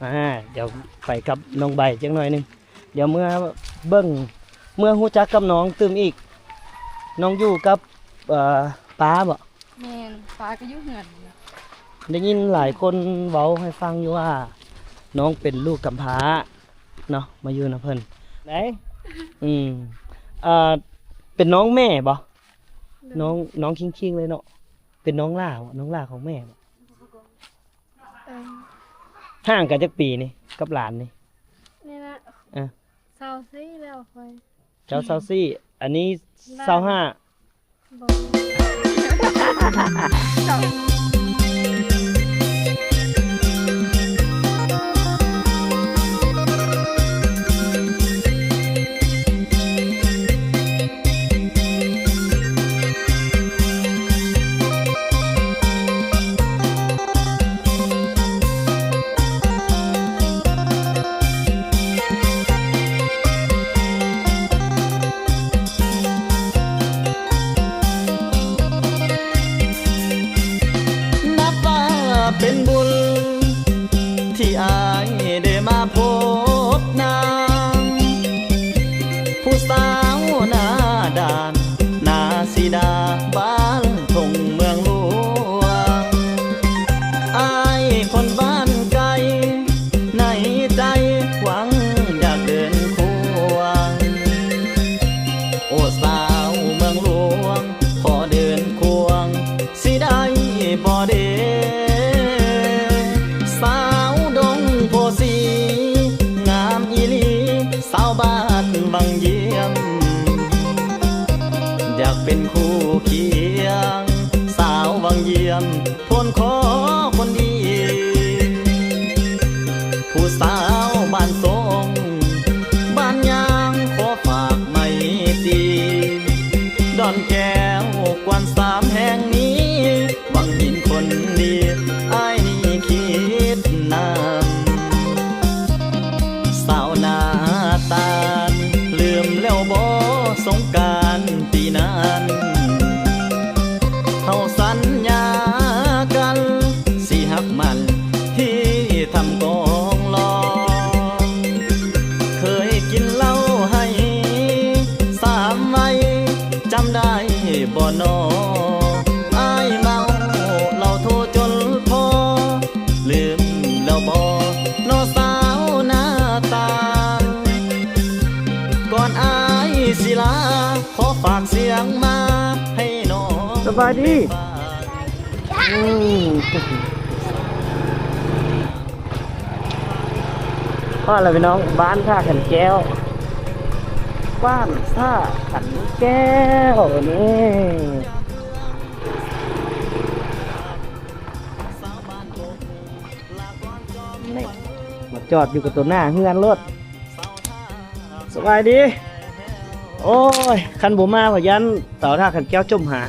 ອ່າ ດຽວໄປກັບນ້ອງໃບຈັກໜ້ອຍໜຶ່ງ ດຽວເມືອເບິ່ງ ເມືອຮູ້ຈັກກັບນ້ອງຕື່ມອີກ. ນ້ອງຢູ່ກັບ ເອີ ປ້າບໍ? ແມ່ນ ປ້າກໍຢູ່ເຮືອນ. ໄດ້ຍິນຫຼາຍຄົນເວົ້າໃຫ້ຟັງຢູ່ວ່າ ນ້ອງເປັນລູກກຳພ້າເນາະ ມາຢູ່ນຳເພິ່ນໄດ໋. ອືມ ເອີ ເປັນນ້ອງແມ່ບໍ? ນ້ອງ ນ້ອງຄິງໆເລີຍເນາະ. ເປັນນ້ອງຫຼ້າບໍ? ນ້ອງຫຼ້າຂອງແມ່ບໍ? ເອີ ຫ່າງກັນຈັກປີນີ້ ກັບຫຼານນີ້? ນີ້ນະ ເອີ ຊາວສີ່ແລ້ວຂ້ອຍ. ເຈົ້າຊາວສີ່ ອັນນີ້ຊາວຫ້າ. ບໍ່ ນັບວ່າເປັນບຸນ ທີ່ອ້າຍໄດ້ມາພົບນາງ ຜູ້ສາວໜ້າດ່ານ ໜ້າສີດາ ບ້ານທົ່ງເມືອງຫຼວງ. ອ້າຍຄົນບ້ານໄກ ໃນໃຈຫວັງຢາກເດີນຄວາງ ໂອ້ ສາວເມືອງຫຼວງ ຂໍເດີນຄວາງ ຊິໄດ້ບໍ່ເດ? ສາວດົງໂພສີ ງາມອີ່ຫຼີ ສາວບ້ານວັງຢ້ຽມ ຢາກເປັນຄູ່ຄຽງ ສາວວັງຢ້ຽມ ໂພນຂໍຄົນດີ ຜູ້ສາວບ້ານຊົງ ບ້ານຍາງ ຂໍຝາກໄມຕີ ດອນແກ້ວກວນສາມແຫ່ງນີ້ ຫວັງຍິນຄົນດີ ອ້າຍນີ້ຄິດນຳ ສາວໜ້າຕານ ລືມແລ້ວບໍ່ ສົງການປີນັ້ນ ເຮົາສັນຍາກັນ ຊິຮັກໝັ້ນທີ່ຖ້ຳກອງຫຼອງ ເຄີຍກິນເຫຼົ້າໄຮສາມໄວ ຈຳໄດ້ບໍ່ນໍ? ອ້າຍເມົາເຫຼົ້າໂທຈົນພໍ ລືມແລ້ວບໍ່ນໍ ສາວໜ້າຕານ? ກ່ອນອ້າຍຊິລາ ຂໍຝາກສຽງມາໃຫ້ນ້ອງ. ສະບາຍດີ. ອືມ ຮອດແລ້ວພີ່ນ້ອງ ບ້ານທ່າຂັນແກ້ວ ບ້ານທ່າຂັນແກ້ວນີ້. ນີ້ ມາຈອດຢູ່ກັບໂຕໜ້າເຮືອນໂລດ. ສະບາຍດີ. ໂອ້ຍ ຄັນບໍ່ມາພະຢ້ານສາວທ່າຂັນແກ້ວຈົມຫາ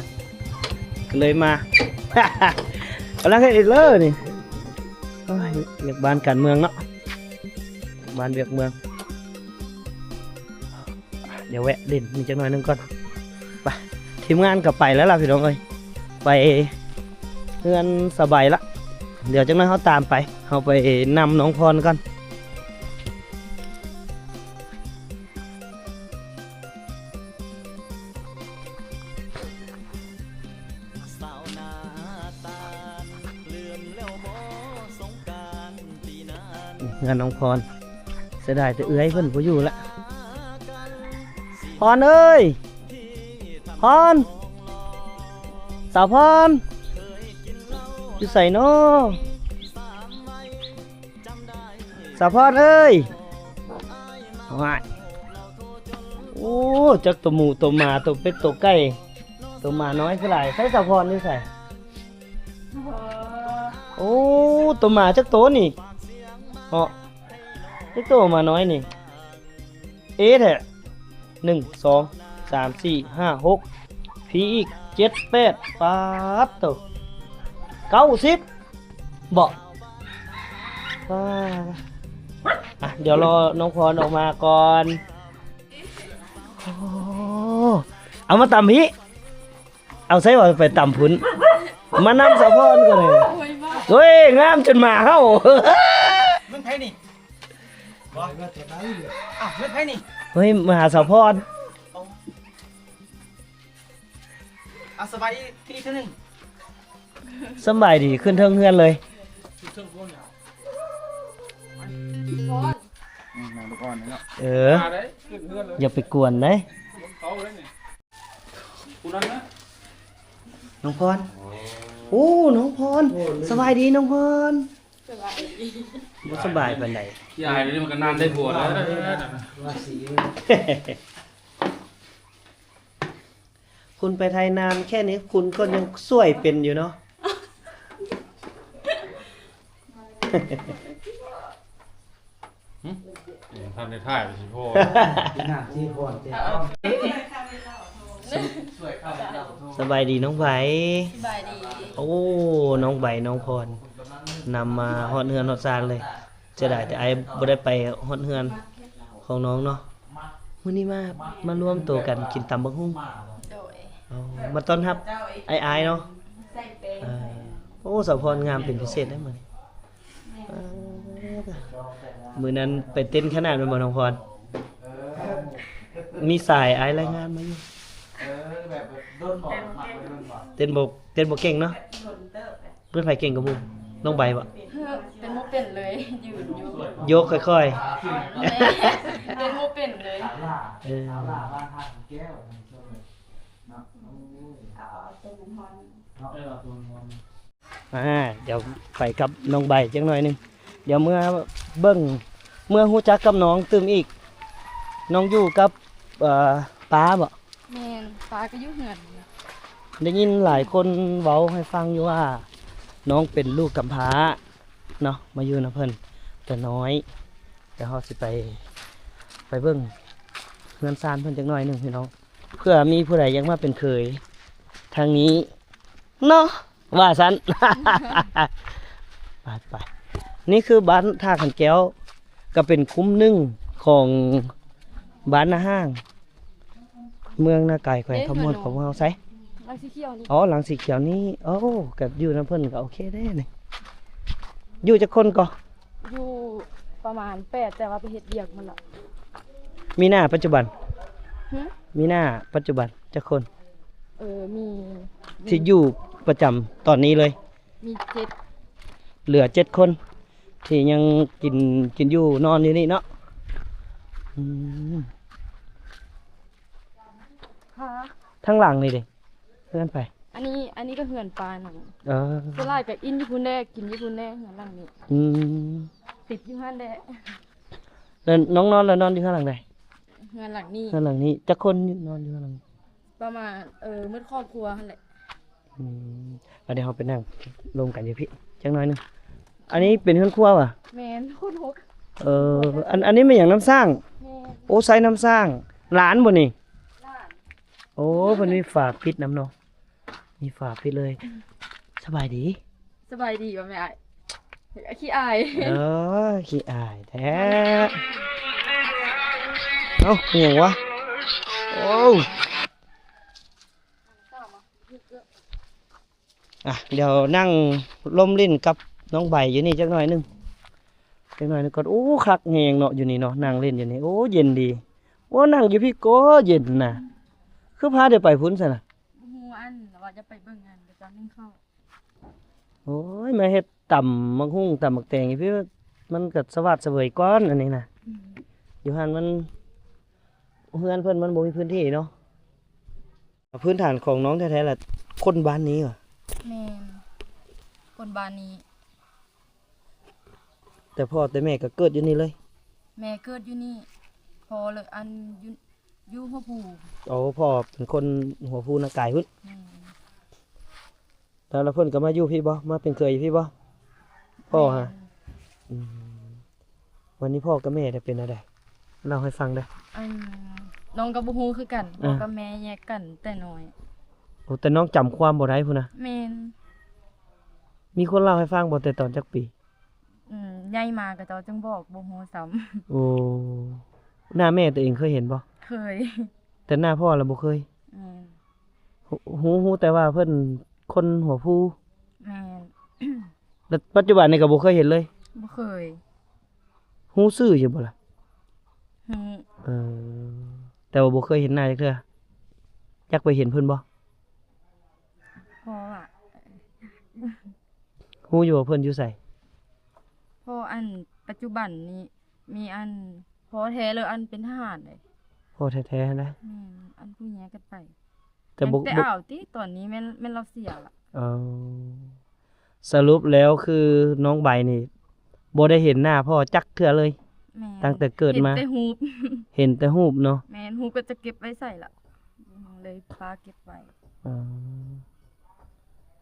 ກໍເລີຍມາ. ກຳລັງເຮັດອີກເລີນີ້. ໂອ້ຍ ວຽກບ້ານການເມືອງເນາະ ບ້ານວຽກເມືອງ. ດຽວແວະຫຼິ້ນນີ້ຈັກໜ້ອຍໜຶ່ງກ່ອນ. ໄປ ທີມງານກໍໄປແລ້ວລະພີ່ນ້ອງເອີຍ ໄປເຮືອນສະໃບລະ. ດຽວຈັກໜ້ອຍເຮົາຕາມໄປ ເຮົາໄປນຳນ້ອງພອນກ່ອນ. ເຮືອນນ້ອງພອນ ເສຍດາຍແຕ່ເອື້ອຍເພິ່ນບໍ່ຢູ່ລະ. ພອນເອີຍ ພອນ ສາວພອນ ຢູ່ໃສນໍ? ສາວພອນເອີຍ ວ້າຍ ໂອ້ ຈັກໂຕໝູໂຕໝາ ໂຕເປັດໂຕໄກ່ ໂຕໝານ້ອຍຄືຫຼາຍ. ໃສສາວພອນຢູ່ໃສ? ໂອ້ ໂຕໝາຈັກໂຕນີ້ເນາະ? ຈັກໂຕໝານ້ອຍນີ້? ເອແທ້ ໜຶ່ງ ສອງ ສາມ ສີ່ ຫ້າ ຫົກ ພີອີກ ເຈັດ ແປດ ປາດໂຕ ເກົ້າສິບ ເບາະ. ປາດ ອ່ະ ດຽວລໍນ້ອງພອນອອກມາກ່ອນ. ໂອ້ ເອົາມາຕຳພີ້ ເອົາໃສ່ວ່າໄປຕຳພຸ້ນ ມານຳສາວພອນກ່ອນເລີຍ. ໂອ້ຍ ງາມຈົນໝາເຫົ່າ. ມັນໃຜນີ້? ອ້າວ ແມ່ນໃຜນີ້? ເຮີ້ຍ ມາຫາສາວພອນ. ເອົາ ສະບາຍດີອີກເທື່ອໜຶ່ງ. ສຳບາຍດີ ຂຶ້ນເທິງເຮືອນເລີຍ. ອືມ ນາງລູກອ່ອນເນາະ. ເອີ ມາເດ້ ຂຶ້ນເຮືອນເລີຍ ຢ່າໄປກວນເດ້. ຜູ້ນັ້ນນະ ນ້ອງພອນ. ໂອ້ ນ້ອງພອນ ໂອ້ ສະບາຍດີນ້ອງພອນ. ສະບາຍດີ. ບໍ່ສະບາຍປານໃດ. ຍາຍນີ້ມັນກໍນານໄດ້ຜົວແລ້ວ. ວ່າຊິ ຄຸນໄປໄທນານແຄ່ນີ້ ຄຸນກໍຍັງຊ່ວຍເປັນຢູ່ເນາະ. ຫຶ? ຍັງທັນໄດ້ຖ່າຍໄປຊິພໍ້. ສະບາຍດີນ້ອງໃບ. ສະບາຍດີ. ໂອ້ ນ້ອງໃບ ນ້ອງພອນ ນຳມາຮອດເຮືອນຮອດຊານເລີຍ. ເສຍດາຍແຕ່ອ້າຍບໍ່ໄດ້ໄປຮອດເຮືອນຂອງນ້ອງເນາະ. ມື້ນີ້ມາ ມາລວມໂຕກັນກິນຕຳບັກຫຸ່ງ. ໂດຍ. ອໍ ມາຕ້ອນຮັບອ້າຍໆເນາະ. ເອີ ໂອ້ ສາວພອນງາມເປັນພິເສດເດ້ມື້ນີ້. ເອີ ມື້ນັ້ນໄປເຕັ້ນຂະໜາດແມ່ນບໍ່ນ້ອງພອນ? ມີສາຍອ້າຍລາຍງານມາຢູ່. ເອີ ແບບດົນບໍ່ ມັກໄປດົນບໍ່? ເຕັ້ນບໍ່ ເຕັ້ນບໍ່ເກັ່ງເນາະ. ເພິ່ນໃຜເກັ່ງກວ່າໝູ່? ນ້ອງໃບບໍ່? ເອີ ເຕັ້ນບໍ່ເປັນເລີຍ ຢືນຢູ່ ໂຍກຄ່ອຍໆ. ແມ່ນ ເຕັ້ນບໍ່ເປັນເລີຍ. ເອີ ສາວຫຼ້າ ສາວຫຼ້າບ້ານທ່າແກ້ວ. ອ່າ ດຽວໄປກັບນ້ອງໃບຈັກໜ້ອຍໜຶ່ງ. ດຽວເມືອເບິ່ງ ເມືອຮູ້ຈັກກັບນ້ອງຕື່ມອີກ. ນ້ອງຢູ່ກັບ ເອີ ປ້າບໍ່? ແມ່ນ ປ້າກໍຢູ່ເຮືອນ. ໄດ້ຍິນຫຼາຍຄົນເວົ້າໃຫ້ຟັງຢູ່ວ່າ ນ້ອງເປັນລູກກຳພ້າເນາະ ມາຢູ່ນຳເພິ່ນແຕ່ນ້ອຍ. ດຽວເຮົາຊິໄປ ໄປເບິ່ງເຮືອນຊານເພິ່ນຈັກໜ້ອຍໜຶ່ງພີ່ນ້ອງ ເພື່ອມີຜູ້ໃດຢາກມາເປັນເຂີຍທາງນີ້ເນາະ ວ່າຊັ້ນ. ໄປໆ ນີ້ຄືບ້ານທ່າຂັນແກ້ວ ກໍເປັນຄຸ້ມໜຶ່ງຂອງບ້ານນາຮ້າງ ເມືອງນາກາຍ ແຂວງຄຳມ່ວນຂອງເຮົາ. ໃສ? ຫຼັງສີຂຽວນີ້. ອໍ ຫຼັງສີຂຽວນີ້. ໂອ້ ກໍຢູ່ນຳເພິ່ນກໍໂອເຄເດ້ນີ້. ຢູ່ຈັກຄົນກໍ? ຢູ່ປະມານແປດ ແຕ່ວ່າໄປເຮັດວຽກໝົດລະ. ມີໜ້າປັດຈຸບັນ? ຫຶ? ມີໜ້າປັດຈຸບັນຈັກຄົນ? ເອີ ມີ ທີ່ຢູ່ປະຈຳຕອນນີ້ເລີຍ? ມີເຈັດ. ເຫຼືອເຈັດຄົນ ທີ່ຍັງກິນ ກິນຢູ່ນອນຢູ່ນີ້ເນາະ. ອືມ ທາງຫຼັງນີ້ເດ້ ເຮືອນໃຜ? ອັນນີ້ ອັນນີ້ກໍເຮືອນປ້ານະ. ເອີ ສ່ວນຫຼາຍກໍກິນຢູ່ພຸ້ນແດ່ ກິນຢູ່ພຸ້ນແດ່ ເຮືອນຫຼັງນີ້. ອືມ ຕິດຢູ່ຫັ້ນແດ່. ແລ້ວນ້ອງນອນ ແລ້ວນອນຢູ່ເຮືອນຫຼັງໃດ? ເຮືອນຫຼັງນີ້. ເຮືອນຫຼັງນີ້ ຈັກຄົນນອນຢູ່ເຮືອນຫຼັງ? ປະມານ ເອີ ໝົດຄອບຄົວຫັ້ນແຫຼະ. ອືມ ອັນນີ້ເຮົາໄປນັ່ງລົມກັນຢູ່ພີ້ຈັກໜ້ອຍໜຶ່ງ. ອັນນີ້ເປັນເຮືອນຄົວຫວາ? ແມ່ນ ຄົນຫົກ. ເອີ ອັນ ອັນນີ້ແມ່ນຫຍັງ? ນ້ຳສ້າງ? ແມ່ນ. ໂອ້ ໃຊ້ນ້ຳສ້າງ. ຫຼານບໍ່ນີ້? ຫຼານ. ໂອ້ ເພິ່ນມີຝາປິດນຳເນາະ ມີຝາປິດເລີຍ. ສະບາຍດີ. ສະບາຍດີບໍ່ແມ່ອ້າຍ? ຂີ້ອາຍ. ເອີ ຂີ້ອາຍແທ້. ເອົ້າ ອີຫຍັງວະ? ໂອ້ ອ່ະ ດຽວນັ່ງລົມຫຼິ້ນກັບນ້ອງໃບຢູ່ນີ້ຈັກໜ້ອຍໜຶ່ງ ຈັກໜ້ອຍໜຶ່ງກ່ອນ. ໂອ້ ຄັກແຮງເນາະ ຢູ່ນີ້ເນາະ ນັ່ງຫຼິ້ນຢູ່ນີ້. ໂອ້ ເຢັນດີ. ໂອ້ ນັ່ງຢູ່ພີ້ກໍເຢັນນະ. ຄືພາໄດ້ໄປພຸ້ນຊັ້ນນະ? ບໍ່ຮູ້ ອັນວ່າຈະໄປເບິ່ງອັນເຂົາເຈົ້າໜຶ້ງເຂົ້າ. ໂອ້ຍ ມາເຮັດຕຳໝາກຫຸ່ງ ຕຳໝາກແຕງຢູ່ພີ້ ມັນກໍສະຫວາດສະເຫວີຍກ່ອນອັນນີ້ນະ. ອືມ ຢູ່ຫັ້ນມັນ ເຮືອນເພິ່ນມັນບໍ່ມີພື້ນທີ່ເນາະ. ພື້ນຖານຂອງນ້ອງແທ້ໆລະຄົນບ້ານນີ້ຫວາ? ແມ່ນ ຄົນບ້ານນີ້. ແຕ່ພໍ່ແຕ່ແມ່ກໍເກີດຢູ່ນີ້ເລີຍ? ແມ່ເກີດຢູ່ນີ້ ພໍ່ເລີຍ ອັນ ຢູ່ ຢູ່ຫົວພູ. ໂອ້ ພໍ່ເປັນຄົນຫົວພູນາກາຍພຸ້ນ. ແມ່ນ. ແລ້ວ ແລ້ວເພິ່ນກໍມາຢູ່ພີ້ບໍ່? ມາເປັນເຂີຍຢູ່ພີ້ບໍ່? ພໍ່ຫາ? ແມ່ນ. ອືມ ວັນນີ້ພໍ່ກັບແມ່ໄດ້ເປັນແນວໃດ? ເລົ່າໃຫ້ຟັງເດີ້. ອັນ ນ້ອງກໍບໍ່ຮູ້ຄືກັນ ພໍ່ກັບແມ່ແຍກກັນແຕ່ນ້ອຍ. ໂອ້ ແຕ່ນ້ອງຈຳຄວາມບໍ່ໄດ້ພຸ້ນນະ? ແມ່ນ. ມີຄົນເລົ່າໃຫ້ຟັງບໍ່ ແຕ່ຕອນຈັກປີ? ອືມ ໃຫຍ່ມາເຂົາເຈົ້າຈຶ່ງບອກ ບໍ່ຮູ້ຊ້ຳ. ໂອ້ ໜ້າແມ່ຕົວເອງເຄີຍເຫັນບໍ່? ເຄີຍ. ແຕ່ໜ້າພໍ່ລະບໍ່ເຄີຍ? ແມ່ນ. ຮູ້ ຮູ້ແຕ່ວ່າເພິ່ນຄົນຫົວພູ? ແມ່ນ. ແລ້ວປັດຈຸບັນນີ້ກໍບໍ່ເຄີຍເຫັນເລີຍ? ບໍ່ເຄີຍ. ຮູ້ຊື່ຢູ່ບໍ່ລະ? ເອີ ແຕ່ວ່າບໍ່ເຄີຍເຫັນໜ້າຈັກເທື່ອ. ຢາກໄປເຫັນເພິ່ນບໍ່? ເພາະວ່າ ຮູ້ຢູ່ວ່າເພິ່ນຢູ່ໃສ? ເພາະອັນປັດຈຸບັນນີ້ມີອັນພໍ່ແທ້ ແລ້ວອັນເປັນທະຫານເດ້. ພໍ່ແທ້ໆ ຫັ້ນນະ? ແມ່ນ ອັນຜູ້ແຍກກັນໄປ. ແຕ່ບໍ່ ແຕ່ບໍ່ ອາວຕິ ຕອນນີ້ແມ່ນ ແມ່ນລາວເສຍລະ. ເອີ ສະຫຼຸບແລ້ວຄືນ້ອງໃບນີ້ບໍ່ໄດ້ເຫັນໜ້າພໍ່ຈັກເທື່ອເລີຍ. ແມ່ນ ຕັ້ງແຕ່ເກີດມາ ເຫັນແຕ່ຮູບ ເຫັນແຕ່ຮູບເນາະ. ແມ່ນ ຮູບກໍຈະເກັບໄວ້ໃສລະ ເລີຍພາເກັບໄວ້. ເອີ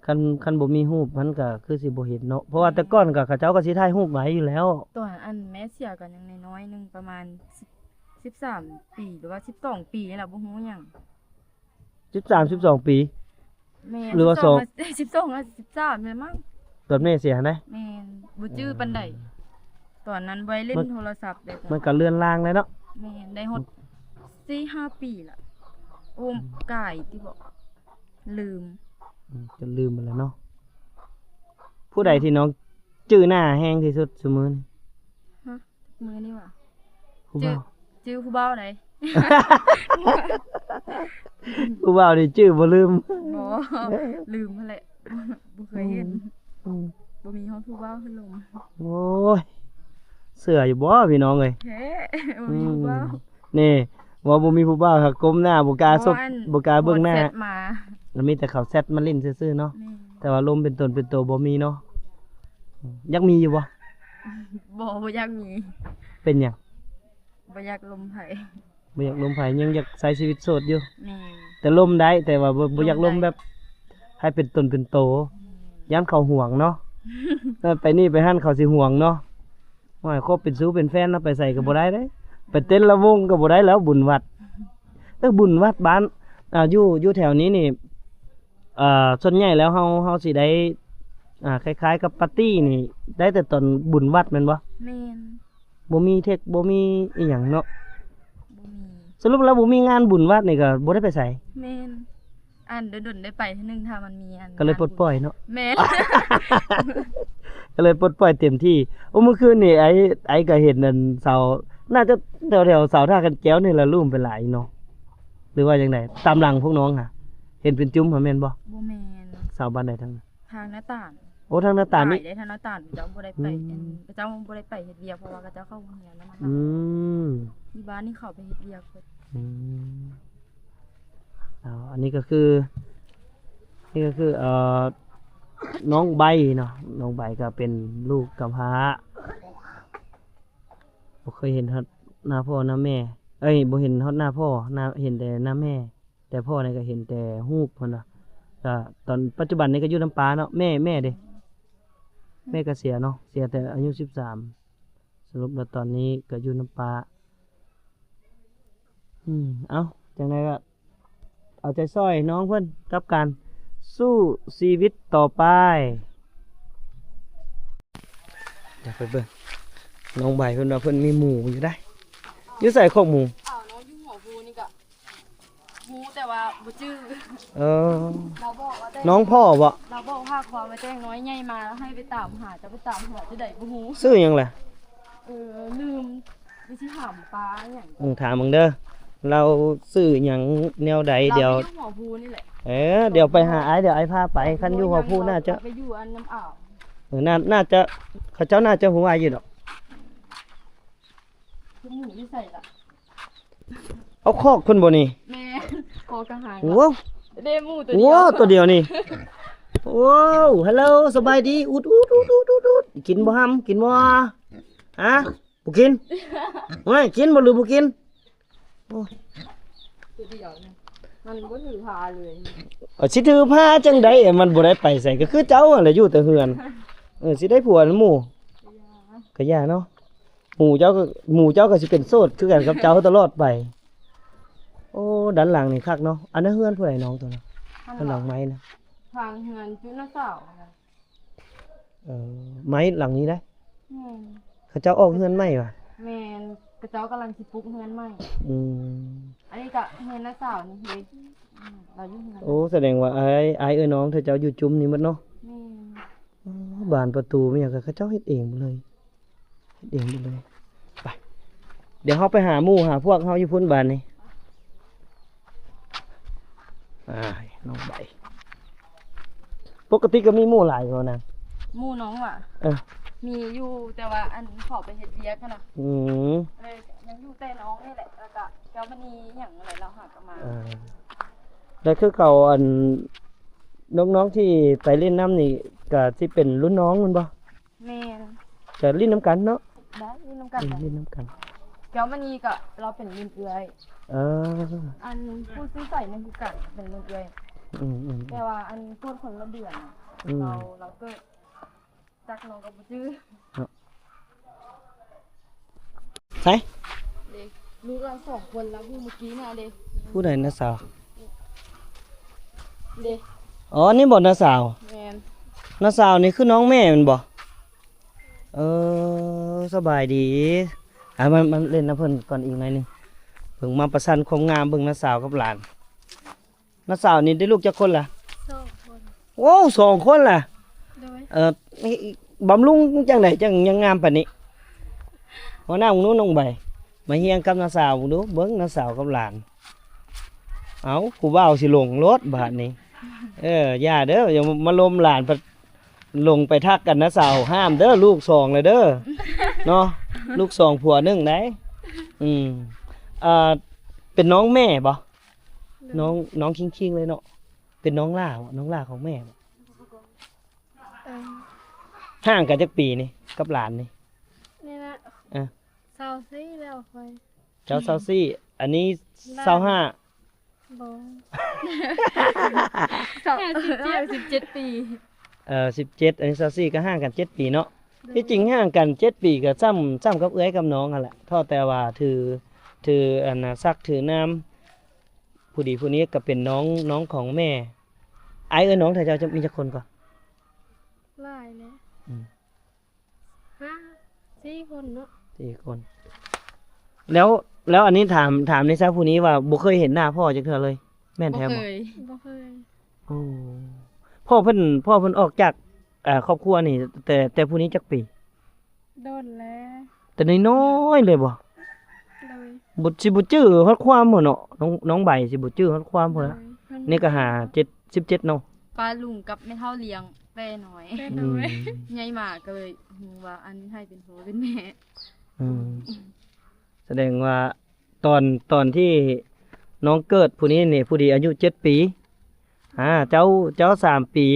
ຄັນ ຄັນບໍ່ມີຮູບມັນກໍຄືຊິບໍ່ເຫັນເນາະ ເພາະວ່າ ແມ່ນ ແຕ່ກ່ອນກໍເຂົາເຈົ້າກໍຊິຖ່າຍຮູບໄວ້ຢູ່ແລ້ວ. ຕອນອັນແມ່ເສຍກໍຍັງນ້ອຍໆ ໜຶ່ງປະມານສິບ ສິບສາມປີ ຫຼືວ່າສິບສອງປີນີ້ລະ ບໍ່ຮູ້ຫຍັງ. ສິບສາມ ສິບສອງປີ ແມ່ນ ຫຼືວ່າ ສິບສອງ ສິບສອງ ສິບສາມແມ່ນມັ້ງ ຕອນແມ່ເສຍຫັ້ນນະ. ແມ່ນ ບໍ່ຈື່ປານໃດ. ເອີ ຕອນນັ້ນບໍ່ໄດ້ຫຼິ້ນ ມັນ ໂທລະສັບເດ້ ມັນກໍເລືອນລາງແລ້ວເນາະ. ແມ່ນ ໄດ້ຮອດ ອືມ ສີ່ຫ້າປີລະ. ໂອ້ ອືມ ກາຍຕິບໍ ລືມ ອືມ ຈົນລືມໝົດແລ້ວເນາະ. ຜູ້ໃດ ອືມ ທີ່ນ້ອງຈື່ໜ້າແຮງທີ່ສຸດຊຸມື້ນີ້? ຮະ? ມື້ນີ້ຫວາ? ຜູ້ບ່າວ ຈື່ ຈື່ຜູ້ບ່າວໃດ? ຜູ້ບ່າວນີ້ຈື່ບໍ່ລືມ? ບໍ່ ລືມຫັ້ນແຫຼະ ບໍ່ເຄີຍເຫັນ. ອືມ ອືມ ບໍ່ມີຮອດຜູ້ບ່າວຄືລົມ. ໂອ້ຍ ເຊື່ອຢູ່ບໍ່ພີ່ນ້ອງເອີຍ? ແທ້ ບໍ່ມີຜູ້ບ່າວ. ອືມ ນີ້ ເວົ້າບໍ່ມີຜູ້ບ່າວ ຫາກກົ້ມໜ້າບໍ່ກ້າສົບ ບໍ່ ອັນ ບໍ່ກ້າເບິ່ງໜ້າ ແຊັດມາ ແລ້ວມີແຕ່ເຂົາແຊັດມາຫຼິ້ນຊື່ໆ ເນາະ. ແມ່ນ ແຕ່ວ່າລົມເປັນຕົນເປັນໂຕບໍ່ມີເນາະ. ອືມ ຢາກມີຢູ່ບໍ່? ບໍ່ ບໍ່ຢາກມີ. ເປັນຫຍັງ? ບໍ່ຢາກລົມໃຜ ບໍ່ຢາກລົມໃຜ ຍັງຢາກໃຊ້ຊີວິດໂສດຢູ່. ແມ່ນ ແຕ່ລົມໄດ້ ແຕ່ວ່າບໍ່ ບໍ່ຢາກລົມ ລົມໄດ້ ແບບໃຫ້ເປັນຕົນເປັນໂຕ. ແມ່ນ ຢ້ານເຂົາຫວງເນາະ. ເອີ ໄປນີ້ໄປຫັ້ນເຂົາຊິຫວງເນາະ. ໂອ້ຍ ຄົບເປັນຊູ້ເປັນແຟນເນາະ ໄປໃສກໍບໍ່ໄດ້ເດ້. ໄປເຕັ້ນລຳວົງກໍບໍ່ໄດ້ແລ້ວ ບຸນວັດ. ເອີ ບຸນວັດບ້ານ ອ່າ ຢູ່ ຢູ່ແຖວນີ້ນີ້ ເອີ ສ່ວນໃຫຍ່ແລ້ວເຮົາ ເຮົາຊິໄດ້ ອ່າ ຄ້າຍໆ ກັບປາຕີ້ນີ້ ໄດ້ແຕ່ຕອນບຸນວັດແມ່ນບໍ່? ແມ່ນ. ບໍ່ມີເທັກ ບໍ່ມີອີ່ຫຍັງເນາະ. ບໍ່ມີ. ສະຫຼຸບແລ້ວບໍ່ມີງານບຸນວັດນີ້ກໍບໍ່ໄດ້ໄປໃສ? ແມ່ນ. ອັນດົນໆ ໄດ້ໄປເທື່ອໜຶ່ງ ຖ້າມັນມີອັນ ກໍເລີຍປົດປ່ອຍເນາະ. ແມ່ນ. ກໍເລີຍປົດປ່ອຍເຕັມທີ່. ໂອ້ ມື້ຄືນນີ້ ໄອ້ ໄອ້ກໍເຫັນອັນເສົາ ໜ້າຈະແຖວໆ ເສົາທ່າຄັນແກ້ວນີ້ລະ ລຸ່ມໄປຫຼາຍເນາະ ຫຼືວ່າຈັ່ງໃດ? ຕາມຫຼັງພວກນ້ອງຫະ ເຫັນເປັນຈຸ້ມຫະ ແມ່ນບໍ່? ບໍ່ແມ່ນ. ເສົາບ້ານໃດທາງ ທາງໜ້າຕານ. ໂອ້ ທາງໜ້າຕານນີ້ ຫຼາຍເດ້ ທາງໜ້າຕານ ເຂົາເຈົ້າບໍ່ໄດ້ໄປ. ອືມ ອັນ ເຂົາເຈົ້າບໍ່ໄດ້ໄປເຮັດວຽກ ເພາະວ່າເຂົາເຈົ້າເຂົ້າໂຮງຮຽນແລ້ວມາ. ອືມ ຢູ່ບ້ານນີ້ເຂົາໄປເຮັດວຽກເບິດ. ອືມ ເອົາ ອັນນີ້ກໍຄື ນີ້ກໍຄື ເອີ ນ້ອງໃບເນາະ. ນ້ອງໃບກໍເປັນລູກກຳພ້າ ບໍ່ເຄີຍເຫັນຮອດໜ້າພໍ່ໜ້າແມ່ ເອີຍ ບໍ່ເຫັນຮອດໜ້າພໍ່ ໜ້າ ເຫັນແຕ່ໜ້າແມ່. ແຕ່ພໍ່ນີ້ກໍເຫັນແຕ່ຮູບພຸ້ນນະ. ກໍຕອນປັດຈຸບັນນີ້ກໍຢູ່ນຳປ້າເນາະ. ແມ່ ແມ່ເດ? ແມ່ກໍເສຍເນາະ ເສຍແຕ່ອາຍຸສິບສາມ. ສະຫຼຸບແລ້ວຕອນນີ້ກໍຢູ່ນຳປ້າ. ອືມ ເອົ້າ ຈັ່ງໃດກໍເອົາໃຈຊ່ອຍນ້ອງເພິ່ນກັບການສູ້ຊີວິດຕໍ່ໄປ. ດຽວໄປເບິ່ງ ນ້ອງໃບເພິ່ນວ່າເພິ່ນມີໝູຢູ່ໃດ໋. ຢູ່ໃສຄອກໝູ? ອ້າວ ນ້ອງຢູ່ຫົວພູນີ້ກະ ຮູ້ແຕ່ວ່າບໍ່ຈື່. ເອີ ລາວບອກວ່າແຕ່ ນ້ອງພໍ່ບໍ? ລາວບອກຫາຄວາມວ່າແຕ່ນ້ອຍໃຫຍ່ມາແລ້ວໃຫ້ໄປຕາມຫາ ຈະໄປຕາມຫາຈັ່ງໃດບໍ່ຮູ້. ຊື່ຫຍັງລະ? ເອີ ລືມ ຊິຖາມປ້າຫຍັງ. ເອີ ຖາມເບິ່ງເດີ ລາວຊື່ຫຍັງແນວໃດ. ລາວ ດຽວ ຢູ່ຫົວພູນີ້ແຫຼະ. ເອີ ດຽວໄປຫາອ້າຍ ດຽວອ້າຍພາໄປ. ຄັນຢູ່ຫົວພູໜ້າຈະ ໄປຢູ່ອັນນຳອາວ. ເອີ ໜ້າ ໜ້າຈະ ເຂົາເຈົ້າໜ້າຈະຮູ້ອ້າຍຢູ່ດອກ. ໝູຢູ່ໃສລະ? ເອົາຄອກເພິ່ນບໍ່ນີ້? ແມ່ນ ຄອກກະຫາງ. ໂອ້ ເດ້ໝູຕົວດຽວ. ໂອ້ ຕົວດຽວນີ້. ໂອ້ ຮັລໂຫຼ ສະບາຍດີ. ອຸດ ອຸດ ອຸດ ອຸດ ອຸດ ກິນບໍ່ຫຳ ກິນບໍ່? ຮະ ບໍ່ກິນ? ໂອ້ຍ ກິນບໍ່ຫຼືບໍ່ກິນ? ໂອ້ ຕົວດຽວນີ້ ມັນບໍ່ຖືພາເລີຍ. ເອົາ ຊິຖືພາຈັ່ງໃດ? ມັນບໍ່ໄດ້ໄປໃສ ກໍຄືເຈົ້າຫັ້ນແຫຼະ ຢູ່ແຕ່ເຮືອນ. ເອີ ຊິໄດ້ຜົວນຳໝູ ກະຢ່າ ກະຢ່າເນາະ. ໝູເຈົ້າກໍ ໝູເຈົ້າກໍຊິເປັນໂສດຄືກັນກັບເຈົ້າຕະຫຼອດໄປ. ໂອ້ ດ້ານຫຼັງນີ້ຄັກເນາະ. ອັນນັ້ນເຮືອນຜູ້ໃດນ້ອງຕົວນັ້ນ? ດ້ານຫຼັງໄມ້ນະ ທາງເຮືອນຈຸນ້າສາວ. ເອີ ໄມ້ຫຼັງນີ້ໄດ໋. ແມ່ນ. ເຂົາເຈົ້າອອກເຮືອນໃໝ່ຫວາ? ແມ່ນ ເຂົາເຈົ້າກຳລັງຊິປຸກເຮືອນໃໝ່. ອືມ ອັນນີ້ກະເຮືອນນ້າສາວນີ້ເດ. ອືມ ລາວຢູ່ເຮືອນ. ໂອ້ ສະແດງວ່າອ້າຍ ອ້າຍເອື້ອຍນ້ອງເຂົາເຈົ້າຢູ່ຈຸ້ມນີ້ໝົດເນາະ. ແມ່ນ. ໂອ້ ບານປະຕູແມ່ນຫຍັງກໍເຂົາເຈົ້າເຮັດເອງໝົດເລີຍ. ເຮັດເອງໝົດເລີຍ. ໄປ ດຽວເຮົາໄປຫາໝູ່ຫາພວກເຮົາຢູ່ພຸ້ນບາດນີ້. ອ້າຍ ນ້ອງໃບ ປົກກະຕິກໍມີໝູ່ຫຼາຍຢູ່ນະ? ໝູ່ນ້ອງຫວາ? ເອີ ມີຢູ່ ແຕ່ວ່າອັນເຂົາໄປເຮັດວຽກຫັ້ນນະ. ອືມ ເລີຍຍັງຢູ່ແຕ່ນ້ອງນີ້ແຫຼະ ແລ້ວກໍແກ້ວມະນີຫຍັງແຫຼະ ລາວຫາກໍມາ. ເອີ ແລ້ວຄືເຂົາ ອັນ ນ້ອງໆທີ່ໄປຫຼິ້ນນຳນີ້ ກໍຊິເປັນລຸ້ນນ້ອງແມ່ນບໍ່? ແມ່ນ ກໍຫຼິ້ນນຳກັນເນາະ. ໄດ້ຫຼິ້ນນຳກັນ ອືມ ໄດ້ ຫຼິ້ນນຳກັນ. ແກ້ວມະນີກໍລາວເປັນລຸ້ນເອື້ອຍ. ເອີ ອັນຜູ້ຊື່ໃສນີ້ຄືກັນ ເປັນລຸ້ນເອື້ອຍ. ອືມໆ ແຕ່ວ່າອັນເກີດຄົນລະເດືອນ. ອືມ ລາວ ລາວເກີດຈັກນ້ອງກໍບໍ່ຈື່ເນາະ. ໃສ? ເດ້ ລູກລາວສອງຄົນ ລາວຮູ້ມື້ກີ້ນະເດ້. ຜູ້ໃດ ນ້າສາວ? ເດ້ ອໍ ນີ້ບໍ່ນ້າສາວ? ແມ່ນ ນ້າສາວນີ້ຄືນ້ອງແມ່ແມ່ນບໍ່? ເອີ ສະບາຍດີ. ອ່າ ມາ ມາຫຼິ້ນນຳເພິ່ນກ່ອນອີກໜ້ອຍໜຶ່ງ. ເບິ່ງ ມາປະຊັນຄວາມງາມ ເບິ່ງນ້າສາວກັບຫຼານ. ນ້າສາວນີ້ໄດ້ລູກຈັກຄົນລະ? ສອງຄົນ. ໂອ້ ສອງຄົນລະ. ໂດຍ ເອີ ບຳລຸງຈັ່ງໃດຈັ່ງຍັງງາມປານນີ້? ຫົວໜ້າຂອງໜູ ນ້ອງໃບ ມາຮຽງກັບນ້າສາວເບິ່ງດູ ເບິ່ງນ້າສາວກັບຫຼານ. ເອົ້າ ຜູ້ບ່າວຊິຫຼົງໂລດບາດນີ້. ເອີ ຢ່າເດີ ຢ່າມາລົມຫຼານ ພັດຫຼົງໄປທັກກັນ ນ້າສາວຫ້າມເດີ ລູກສອງແລ້ວເດີເນາະ. ລູກສອງຜົວໜຶ່ງໃດ໋. ອືມ ເປັນນ້ອງແມ່ບໍ່? ນ້ອງ ນ້ອງຄິງໆເລີຍເນາະ. ເປັນນ້ອງຫຼ້າບໍ່? ນ້ອງຫຼ້າຂອງແມ່ບໍ່? ເອີ ຫ່າງກັນຈັກປີນີ້ກັບຫຼານນີ້? ນີ້ນະ ເອີ ຊາວສີ່ແລ້ວຂ້ອຍ. ເຈົ້າຊາວສີ່ ອັນນີ້ຊາວຫ້າ. ບໍ່ ສິບເຈັດ ສິບເຈັດປີ. ເອີ ສິບເຈັດ ອັນນີ້ຊາວສີ່ ກໍຫ່າງກັນເຈັດປີເນາະ. ໂດຍ ທີ່ຈິງຫ່າງກັນເຈັດປີກໍສ່ຳ ສ່ຳກັບເອື້ອຍກັບນ້ອງຫັ້ນແຫຼະ ເທົ່າແຕ່ວ່າຖື ຖືອັນນະ ສັກຖືນາມ. ຜູ້ດີຜູ້ນີ້ກໍເປັນນ້ອງ ນ້ອງຂອງແມ່. ອ້າຍເອື້ອຍນ້ອງ ຖ້າເຈົ້າມີຈັກຄົນກໍ? ຫຼາຍແຫຼະ. ອືມ ຫ້າ ສີ່ຄົນເນາະ. ສີ່ຄົນ. ແລ້ວ ແລ້ວອັນນີ້ຖາມ ຖາມແດ່ຊະ ຜູ້ນີ້ວ່າບໍ່ເຄີຍເຫັນໜ້າພໍ່ຈັກເທື່ອເລີຍ ແມ່ນແທ້ບໍ່? ບໍ່ເຄີຍ. ໂອ້ ພໍ່ເພິ່ນ ພໍ່ເພິ່ນອອກຈາກ ເອີ ຄອບຄົວນີ້ ແຕ່ ແຕ່ຜູ້ນີ້ຈັກປີ? ດົນແລ້ວ ແຕ່ນ້ອຍໆເລີຍບໍ່? ໂດຍ ບໍ່ ຊິບໍ່ຈື່ຮອດຄວາມພຸ້ນເນາະ. ນ້ອງ ນ້ອງໃບຊິບໍ່ຈື່ຮອດຄວາມພຸ້ນລະ. ໂດຍ ນີ້ກໍຫ້າ ເຈັດ ສິບເຈັດເນາະ. ປ້າລຸງກັບແມ່ເຖົ້າລ້ຽງແຕ່ນ້ອຍ ແຕ່ນ້ອຍ. ອືມ ໃຫຍ່ມາກໍເລີຍຮູ້ວ່າອັນໃຜເປັນພໍ່ເປັນແມ່. ອືມ ສະແດງວ່າ ຕອນ ຕອນທີ່ນ້ອງເກີດຜູ້ນີ້ນີ້ ຜູ້ດີອາຍຸເຈັດປີ. ອາ ເຈົ້າ ເຈົ້າສາມປີ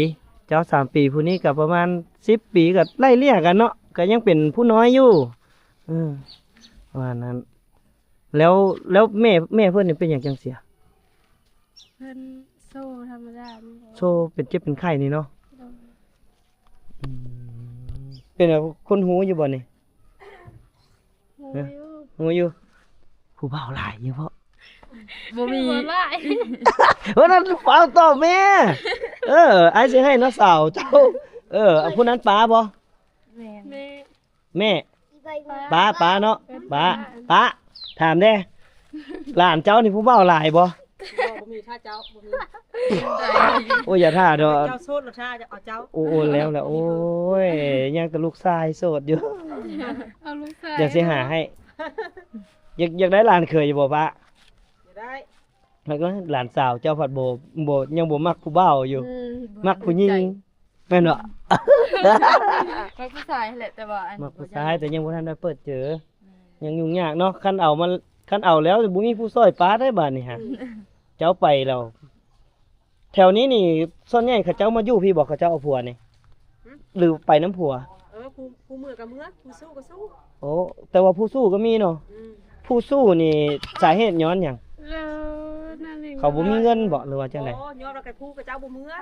ເຈົ້າສາມປີ ຜູ້ນີ້ກໍປະມານສິບປີ ກໍໄລ່ເລ່ຍກັນເນາະ ກໍຍັງເປັນຜູ້ນ້ອຍຢູ່. ເອີ ປະມານນັ້ນ. ແລ້ວ ແລ້ວແມ່ ແມ່ເພິ່ນນີ້ເປັນຫຍັງຈັ່ງເສຍ? ເພິ່ນໂຊທຳມະດານີ້ແຫຼະ. ໂຊເປັນເຈັບເປັນໄຂ້ນີ້ເນາະ. ໂດຍ. ອືມ ເປັນຫຍັງ ຄົນຮູ້ຢູ່ບໍ່ນີ້? ຮູ້ຢູ່ ຮູ້ຢູ່. ຜູ້ບ່າວຫຼາຍຢູ່ບໍ່? ບໍ່ມີ ບໍ່ຫຼາຍ. ເອີ ນັ້ນຟ້າວຕອບແມ່. ເອີ ອ້າຍຊິໃຫ້ນ້າສາວເຈົ້າ. ເອີ ຜູ້ນັ້ນປ້າບໍ່? ແມ່ນ ແມ່ ແມ່ ປ້າ ປ້າເນາະ. ເອີ ປ້າ ປ້າ ຖາມແດ່ ຫຼານເຈົ້ານີ້ຜູ້ບ່າວຫຼາຍບໍ່? ບໍ່ ບໍ່ມີ ຖ້າເຈົ້າບໍ່ມີ. ໂອ້ຍ ຢ່າຖ້າດອກ ເຈົ້າໂສດແລ້ວ ຖ້າຈະເອົາເຈົ້າ. ໂອ້ ໂອ້ ແລ້ວ ແລ້ວ ໂອ້ຍ ຍັງແຕ່ລູກຊາຍໂສດຢູ່. ເອົາລູກຊາຍ ດຽວຊິຫາໃຫ້. ຢາກ ຢາກໄດ້ຫຼານເຂີຍຢູ່ບໍ່ປ້າ? ຢາກໄດ້. ແລ້ວກໍຫຼານສາວເຈົ້າພັດບໍ່ ບໍ່ ຍັງບໍ່ມັກຜູ້ບ່າວຢູ່. ອືມ ມັກຜູ້ຍິງ. ແມ່ນບໍ່? ມັກຜູ້ຊາຍຫັ້ນແຫຼະ ແຕ່ວ່າອັນ ມັກຜູ້ຊາຍ ແຕ່ຍັງບໍ່ທັນໄດ້ເປີດເຈີ. ແມ່ນ ຍັງຫຍຸ້ງຍາກເນາະ ຄັນເອົາມາ ຄັນເອົາແລ້ວບໍ່ມີຜູ້ຊ່ອຍປ້າໄດ້ບາດນີ້ຫາ. ອືມ ເຈົ້າໄປແລ້ວ ແຖວນີ້ນີ້ສ່ວນໃຫຍ່ເຂົາເຈົ້າມາຢູ່ພີ້ບໍ່? ເຂົາເຈົ້າເອົາຜົວນີ້ ຫື ຫຼືໄປນຳຜົວ? ເອີ ຜູ້ ຜູ້ເມືອກໍເມືອ ຜູ້ສູ້ກໍສູ້. ໂອ້ ແຕ່ວ່າຜູ້ສູ້ກໍມີເນາະ. ອືມ ຜູ້ສູ້ນີ້ສາເຫດຍ້ອນຫຍັງ? ເອີ ນັ້ນເອງ ເຂົາບໍ່ມີເງິນບໍ ຫຼືວ່າຈັ່ງໃດ? ບໍ່ ຍ້ອນວ່າໄກຜູ້ຂະເຈົ້າບໍ່ເມືອ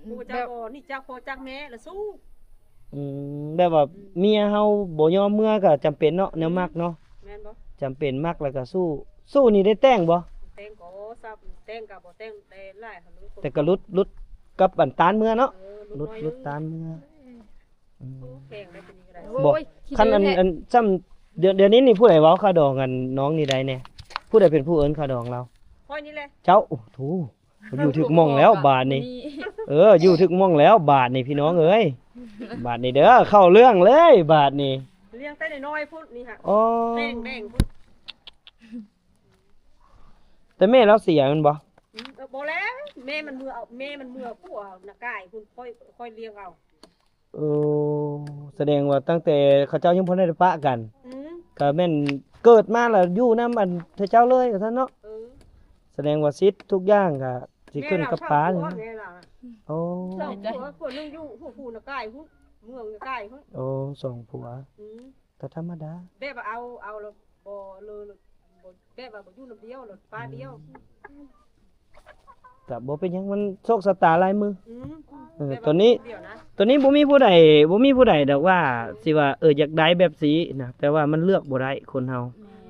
ຜູ້ຂະເຈົ້າ ແບບ ບໍ່ຮູ້ຈັກພໍ່ຈັກແມ່ລະສູ້. ອືມ ແບບວ່າ ອືມ ເມຍເຮົາບໍ່ຍອມເມືອກໍຈຳເປັນເນາະ ແນວມັກເນາະ. ແມ່ນບໍ່? ຈຳເປັນມັກແລ້ວກໍສູ້. ສູ້ນີ້ໄດ້ແຕ່ງບໍ່? ແຕ່ງກໍຊ້ຳ ແຕ່ງກໍບໍ່ແຕ່ງ ແຕ່ຫຼາຍ ແຕ່ກໍຫຼຸດ ຫຼຸດກັບອັນຕານເມືອເນາະ. ເອີ ຫຼຸດ ຫຼຸດຕານເມືອ. ອືມ ໂອ້ ແພງໄດ໋ ຕົວນີ້ກໍໄດ້. ບໍ່ ໂອ້ຍ ຄັນອັນ ອັນຊ້ຳ ດຽວ ດຽວນີ້ນີ້ຜູ້ໃດເວົ້າຄ່າດອງອັນນ້ອງນີ້ໄດ້ແດ່? ຜູ້ໃດເປັນຜູ້ເອີ້ນຄ່າດອງລາວ? ຂ້ອຍນີ້ແຫຼະ. ເຈົ້າ ໂອ້ໂຫ ຢູ່ຖືກໝ່ອງແລ້ວບາດນີ້. ເອີ ຢູ່ຖືກໝ່ອງແລ້ວບາດນີ້ ພີ່ນ້ອງເອີຍ. ບາດນີ້ເດີ ເຂົ້າເລື່ອງເລີຍບາດນີ້. ລ້ຽງແຕ່ນ້ອຍໆພຸ້ນນີ້ຫະ. ອໍ ແຕ່ງແດງພຸ້ນ. ແຕ່ແມ່ລາວເສຍແມ່ນບໍ່? ອືມ ເອີ ບໍ່ແລ້ວ ແມ່ມັນເມືອເອົາ ແມ່ມັນເມືອຜົວນາກາຍພຸ້ນ ຂ້ອຍ ຂ້ອຍລ້ຽງເອົາ. ເອີ ສະແດງວ່າຕັ້ງແຕ່ເຂົາເຈົ້າຍັງບໍ່ໄດ້ປະກັນ ອືມ ກໍແມ່ນເກີດມາແລ້ວຢູ່ນຳອັນເຂົາເຈົ້າເລີຍວ່າຊັ້ນເນາະ. ເອີ ສະແດງວ່າສິດທຸກຢ່າງກໍ ຊິຂຶ້ນກັບປ້ານີ້. ໂອ້ ສອງຜົວ ຜົວໜຶ່ງຢູ່ ຜູ້ນາກາຍພຸ້ນ ເມືອງນາກາຍພຸ້ນ. ໂອ້ ສອງຜົວ ອືມ ກໍທຳມະດາ ແບບວ່າເອົາ ເອົາແລ້ວບໍ່ເລີ ແບບວ່າບໍ່ຢູ່ນຳດຽວ ແລ້ວປ້າດຽວ. ອືມ ກໍບໍ່ເປັນຫຍັງ ມັນໂຊກຊະຕາລາຍມື. ອືມ ເອີ ແບບວ່າ ຕອນນີ້ ຕອນນີ້ບໍ່ມີຜູ້ໃດ ບໍ່ມີຜູ້ໃດດອກວ່າ ເອີ ຊິວ່າ ເອີ ຢາກໄດ້ແບບຊີ້ນະ ແຕ່ວ່າມັນເລືອກບໍ່ໄດ້ຄົນເຮົາ.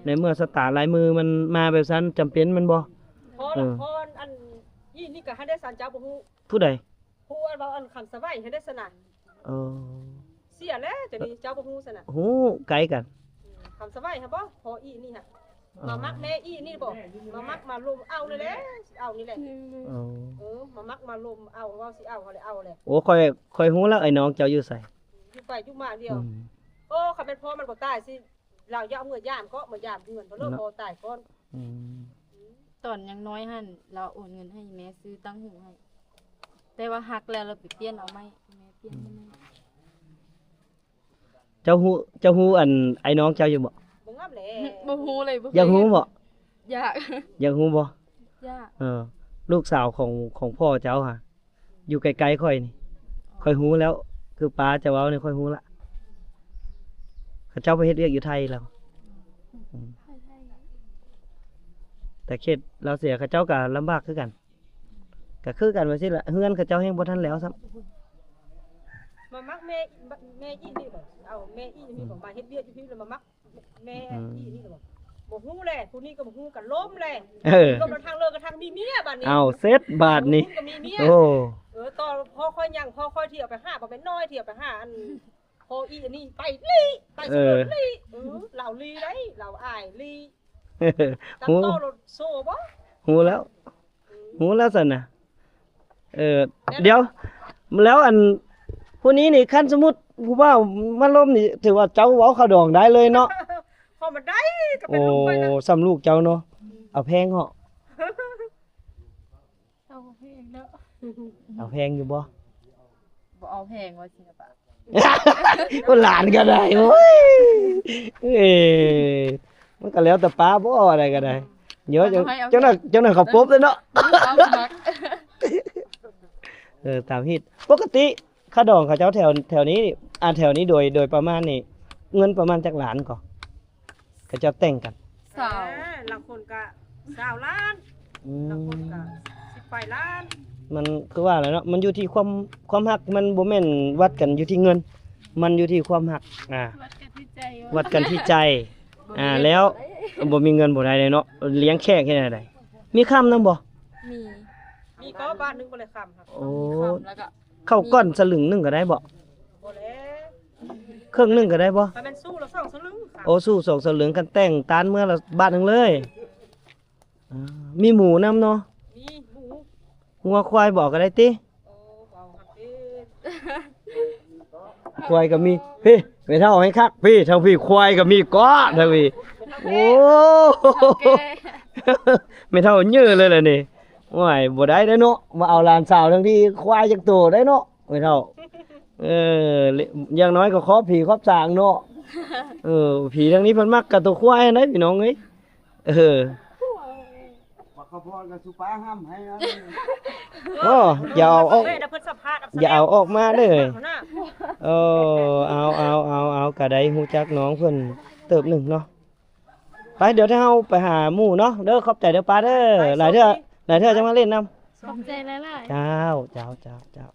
ແມ່ນ ໃນເມື່ອຊະຕາລາຍມືມັນມາແບບຊັ້ນ ຈຳເປັນແມ່ນບໍ່? ພໍລະ ເອີ ພໍອັນ ອີ່ນີ້ກໍໃຫ້ໄດ້ສັນ ເຈົ້າບໍ່ຮູ້ ຜູ້ໃດ? ຜູ້ອັນເວົ້າອັນຄຳສະໄຫວໃຫ້ໄດ້ຊັ້ນນະ. ເອີ ເສຍແລ້ວ ຈະນີ້ເຈົ້າບໍ່ຮູ້ຊັ້ນນະ. ຮູ້ໃກ້ກັນ. ອືມ ຄຳສະໄຫວຫັ້ນບໍ່? ພໍອີ່ນີ້ຫະ ເອີ ມາມັກແມ່ອີ່ນີ້ບໍ່? ມາມັກມາລົມເອົານີ້ແຫຼະ ຊິເອົານີ້ແຫຼະ. ເອີ ເອີ ມາມັກມາລົມເອົາ ເວົ້າຊິເອົາ ເຮົາເລີຍເອົາແຫຼະ. ໂອ້ ຂ້ອຍ ຂ້ອຍຮູ້ແລ້ວ ໄອ້ນ້ອງເຈົ້າຢູ່ໃສ? ຢູ່ໄປຢູ່ມາດຽວ. ອືມ ໂອ້ ຄັນແມ່ນພໍ່ມັນບໍ່ຕາຍຊິ ລາວຢາກເອົາເມືອຢາມເກາະ ເມືອຢາມເຮືອນເພິ່ນເລີ ພໍ່ຕາຍກ່ອນ. ອືມ ຕອນຍັງນ້ອຍຫັ້ນ ລາວໂອນເງິນໃຫ້ແມ່ຊື້ຕັງຫູໃຫ້ ແຕ່ວ່າຫັກແລ້ວ ລາວໄປປ່ຽນເອົາໃໝ່ ແມ່ປ່ຽນໃຫ້ໃໝ່. ເຈົ້າຮູ້ ເຈົ້າຮູ້ອັນອ້າຍນ້ອງເຈົ້າຢູ່ບໍ່? ບໍ່ງາມແຫຼະ ບໍ່ຮູ້ເລີຍ ບໍ່ເຄີຍເຫັນ. ຢາກຮູ້ບໍ່? ຢາກ ຢາກຮູ້ບໍ່? ຢາກ. ເອີ ລູກສາວຂອງ ຂອງພໍ່ເຈົ້າຫະ ຢູ່ໃກ້ໆຂ້ອຍນີ້ ຂ້ອຍຮູ້ແລ້ວ ຄືປ້າເຈົ້າເວົ້ານີ້ ຂ້ອຍຮູ້ລະ ເຂົາເຈົ້າໄປເຮັດວຽກຢູ່ໄທແລ້ວ. ອືມ ແຕ່ເຂດລາວເສຍ ເຂົາເຈົ້າກໍລຳບາກຄືກັນ ກໍຄືກັນວ່າຊີ້ລະ ເຮືອນເຂົາເຈົ້າແຮ່ງບໍ່ທັນແລ້ວຊ້ຳ. ມາມັກແມ່ ແມ່ອີ່ນີ້ບໍ່? ເອົາແມ່ອີ່ນີ້ບໍ່? ມາເຮັດວຽກຢູ່ພີ້ແລ້ວມາມັກ ແມ່ ອືມ ອີ່ນີ້ກໍບອກ ບໍ່ຮູ້ແຫຼະ ຜູ້ນີ້ກໍບໍ່ຮູ້ ກໍລົ້ມແຫຼະ. ເອີ ລົ້ມແລ້ວທາງເລີກກໍທາງມີເມຍບາດນີ້. ເອົາເສັດບາດນີ້ ກໍມີເມຍ. ໂອ້ ເອີ ຕອນພໍ່ຂ້ອຍຍັງ ພໍ່ຂ້ອຍທີ່ເອົາໄປຫາ ບໍ່ແມ່ນນ້ອຍ ທີ່ເອົາໄປຫາອັນພໍ່ອີ່ອັນນີ້ ໄປລີ້ ໄປສະເລີດລີ້. ເອີ ລາວລີ້ໄດ໋ ລາວອາຍລີ້. ຮູ້ ຕັດຕໍ່ລົດໂຊບໍ່? ຮູ້ແລ້ວ ອືມ ຮູ້ແລ້ວຊັ້ນນະ. ເອີ ແລ້ວ ດຽວ ແລ້ວອັນ ຜູ້ນີ້ນີ້ ຄັນສົມມຸດຜູ້ບ່າວມາລົມນີ້ ຖືວ່າເຈົ້າເວົ້າຄາວດອງໄດ້ເລີຍເນາະ. ເຂົ້າມາໄດ້ ກໍເປັນລູກຂ້ອຍນະ. ໂອ້ ສ່ຳລູກເຈົ້າເນາະ. ອືມ ເອົາແພງເນາະ ເອົາແພງເນາະ. ເອົາແພງຢູ່ບໍ່? ບໍ່ເອົາແພງວ່າຊິນະປະ. ໂອ້ ຫຼານກໍໄດ້ ໂອ້ຍ ເອີ ມັນກໍແລ້ວແຕ່ປ້າບໍ່ ເອົາອັນໃດກໍໄດ້. ດຽວ ເອົາໃຫ້ ເອົາໃຫ້ ເຈົ້າໜ້າ ເຈົ້າໜ້າເຂົາປົບເລີຍເນາະ. ເອົາມັກ. ເອີ ຕາມຮີດ ປົກກະຕິຄ່າດອງເຂົາເຈົ້າແຖວ ແຖວນີ້ ອ່າ ແຖວນີ້ໂດຍ ໂດຍປະມານນີ້ ເງິນປະມານຈັກລ້ານກໍ ເຂົາເຈົ້າແຕ່ງກັນ? ຊາວ ອ່າ ລາງຄົນກະຊາວລ້ານ. ອືມ ລາງຄົນກະສິບປາຍລ້ານ. ມັນຄືວ່າແຫຼະເນາະ ມັນຢູ່ທີ່ຄວາມ ຄວາມຮັກ ມັນບໍ່ແມ່ນວັດກັນຢູ່ທີ່ເງິນ ມັນຢູ່ທີ່ຄວາມຮັກ. ອ່າ ວັດກັນທີ່ໃຈ ວັດກັນທີ່ໃຈ. ບໍ່ມີ ອ່າ ແລ້ວ ບໍ່ມີເງິນບໍ່ໄດ້ເລີຍເນາະ ລ້ຽງແຂກເຮັດແນວໃດ? ມີຄຳນຳບໍ່? ມີ ມີກໍບາດໜຶ່ງບໍ່ໄດ້ຄຳ. ໂອ້ ມີຄຳ ແລ້ວກໍ ເຂົ້າກ້ອນສະລຶງໜຶ່ງກໍໄດ້ບໍ່? ບໍ່ແລ້ວ ເຄິ່ງໜຶ່ງກໍໄດ້ບໍ່? ມັນແມ່ນສູ້ລະສອງສະລຶງ. ໂອ້ ສູ້ສອງສະລຶງ ຄັນແຕ່ງຕານເມືອລະບາດໜຶ່ງເລີຍ. ອ່າ ມີໝູນຳເນາະ? ມີໝູ ງົວຄວາຍບໍ່ກໍໄດ້ຕິ? ໂອ້ ເອົາຫັ້ນຕິ ຄວາຍກໍມີ. ພີ້ ແມ່ເຖົ້າໃຫ້ຄັກ ພີ້ ທາງພີ້ຄວາຍກໍມີເກາະ ທາງພີ້. ໂອ້ ແມ່ເຖົ້າເຍີເລີຍລະນີ້. ໂອ້ຍ ບໍ່ໄດ້ເດ້ເນາະ ມາເອົາຫຼານສາວທັງທີ່ຄວາຍຈັກໂຕໄດ້ເນາະ ແມ່ເຖົ້າ. ເອີ ຢ່າງໜ້ອຍກໍຄອບຜີຄອບສາງເນາະ. ເອີ ຜີທາງນີ້ເພິ່ນມັກກະໂຕຄວາຍຫັ້ນໃດ໋ ພີ່ນ້ອງເອີຍ. ເອີ ບັກຂະພອນກັບສຸປາຫ້ຳໃຫ້. ໂອ້ ຢ່າເອົາອອກ ຢ່າເອົາອອກມາເດີ. ເອີ ເອົາ ເອົາ ເອົາ ເອົາ ກະໄດ້ຮູ້ຈັກນ້ອງເພິ່ນເຕີບໜຶ່ງເນາະ. ໄປ ດຽວເຮົາໄປຫາໝູ່ເນາະເດີ. ຂອບໃຈເດີປ້າເດີ. ຫຼາຍເທື່ອ ຫຼາຍເທື່ອຈັ່ງມາຫຼິ້ນນຳ. ຂອບໃຈຫຼາຍໆ. ເຈົ້າ ເຈົ້າ ເຈົ້າ ເຈົ້າ.